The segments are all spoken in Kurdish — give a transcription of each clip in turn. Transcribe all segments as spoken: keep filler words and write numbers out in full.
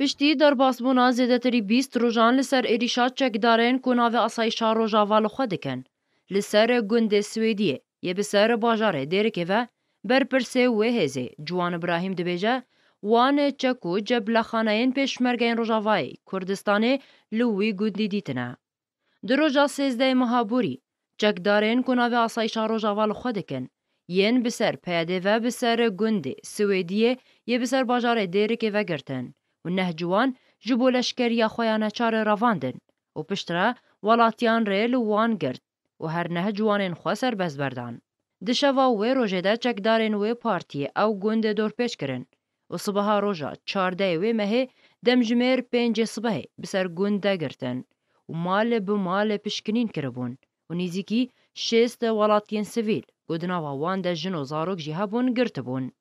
Piştî derbasbûna zêdetirî bîst rojan li ser êrîşa çekdarên ku navê Asayîşa Rojava li xwe dikin, li ser gundê Swêdiyê yê bi ser bajarê Dêrikê ve, berpirsê wê hêzê Ciwan Îbrahîm dibêje, wan çek û ceblexaneyên pêşmergeyên Rojavayê Kurdistanê li wî gundî dîtine. Di roja sêzdehê meha borî, çekdarên ku navê Asayîşa Rojava li xwe dikin, yên bi ser P Y D ve bi ser gundê Swêdiyê yê bi ser bajarê Dêrikê ve girtin û neh ciwan ji bo leşkeriya xwe ya neçar revandin û piştre welatiyan rê li wan girt û her neh ciwanên xwe serbest berdan. Di şeva wê rojê de çekdarên wê partiyê ew gund dorpêç kirin û sibeha roja çardehê wê mehê demjimêr pêncê sibehê bi ser gund de girtin û mal bi mal pişkinîn kiribûn û nêzîkî şêst welatiyên sivîl ku di nava wan de jin û zarok jî hebûn girtibûn.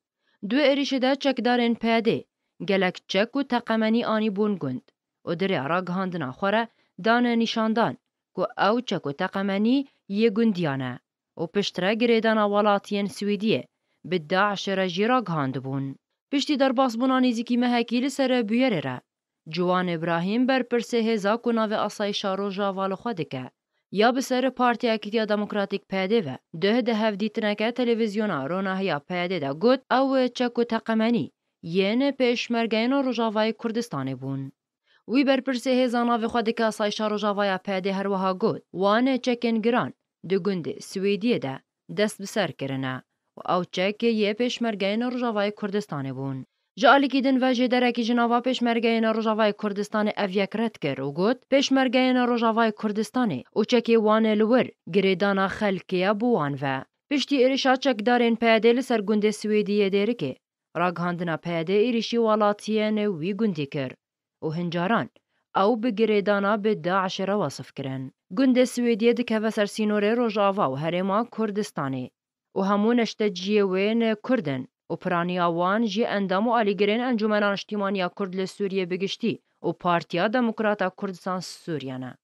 Di wê êrîşê de çekdarên P Y D gelek çek û teqemenî anîbûn gund û di rêya ragihandina xwe re dane nîşandan ku ew çek û teqemenî yê gundiyan e û piştre girêdana welatiyên Swêdiyê bi DAIŞ re jî ragihandibûn. Piştî derbasbûna nêzîkî mehekî li ser bûyerê re, Ciwan Îbrahîm, berpirsê hêza ku navê Asayîşa Rojava li xwe dike ya bi ser Partiya Yekîtiya Demokratîk P Y D ve, duh di hevdîtineke televîzyona Ronahiya P Y D de got, ew çek û teqemenî yên pêşmergeyên Rojavayê Kurdistanê bûn. Wî berpirsê hêza navê xwe dike Asayîşa Rojava ya P Y D her wiha got, wan çekên giran di gundê Swêdiyê de dest bi ser kirine û ew çek yê pêşmergeyên Rojavayê Kurdistanê bûn. Ji alîkî din ve jêderekî ji nava pêşmergeyên Rojavayê Kurdistanê ev yek red kir û got, pêşmergeyên Rojavayê Kurdistanê û çekê wan li wir girêdana xelkê ye bo wan ve. Piştî êrişa çekdarên P Y D li ser gundê Swêdiyê Dêrikê, ragihandina P Y D êrişî welatiyên wî gundî kir û hin caran ew bi girêdana bi DAIŞ re wesif kirin. Gundê Swêdiyê dikeve ser sînorê Rojava û Herêma Kurdistanê û hemû neşteciyê wê ne Kurd in û piraniya wan jî endam û alîgirên Encûmena Niştîmaniya Kurd li Sûriyê bi giştî û Partiya Demokrata Kurdistan Sûriye ne.